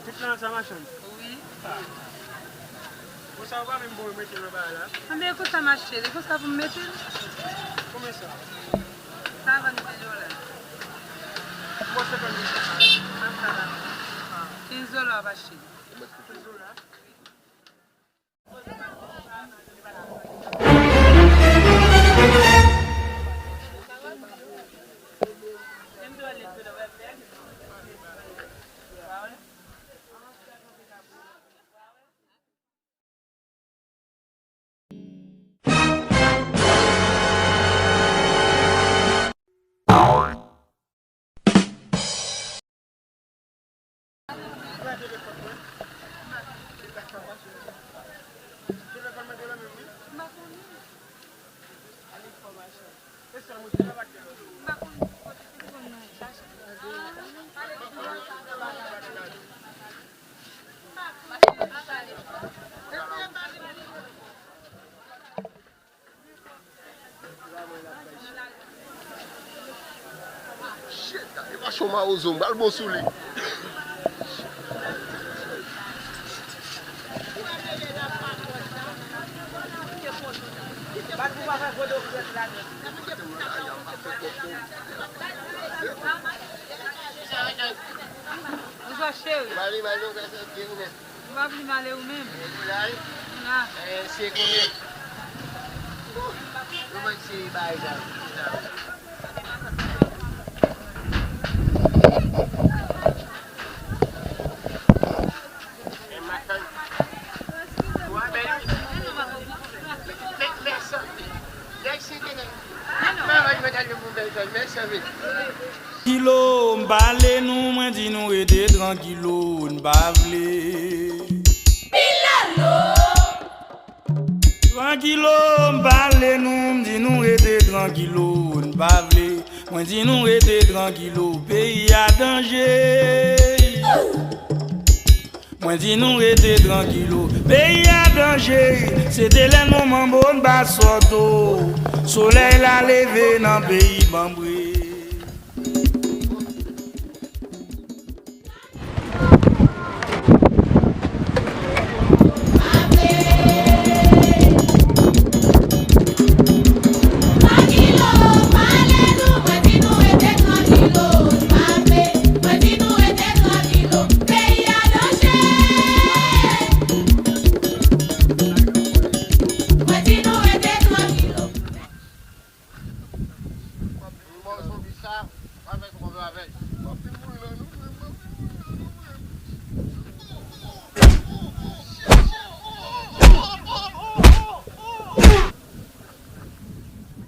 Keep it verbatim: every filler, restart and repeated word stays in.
Tout lan sa machann. Wi. Konsa ou pa menm bon mete nan bagay la. Anben konsa mache, li konsa pou m mete l. Konbyen sa? Sa vann de dola. Mwen senkant dola. An sa la. Kenz dola w ap achte. Kenz dola. Shit, gade macho mawozo, m pral bon sou li. Bonswa, cheri. Mwen pa vle male ou menm. Ou la? Eh, se konbyen? Nou mèt se bagay sa. Trankilo, m pale nou, mwen di nou rete trankilo, n pa vle. Pilalo! Trankilo, m pale nou, m di nou rete trankilo, n pa vle. Mwen di nou rete trankilo, peyi a danje. Mwen di nou rete trankilo, peyi a danje. Se te lè nou manbo n pa sòto. Solèy la leve nan peyi manbre. Mò zonbi sa, pa fè sa konprann avè l.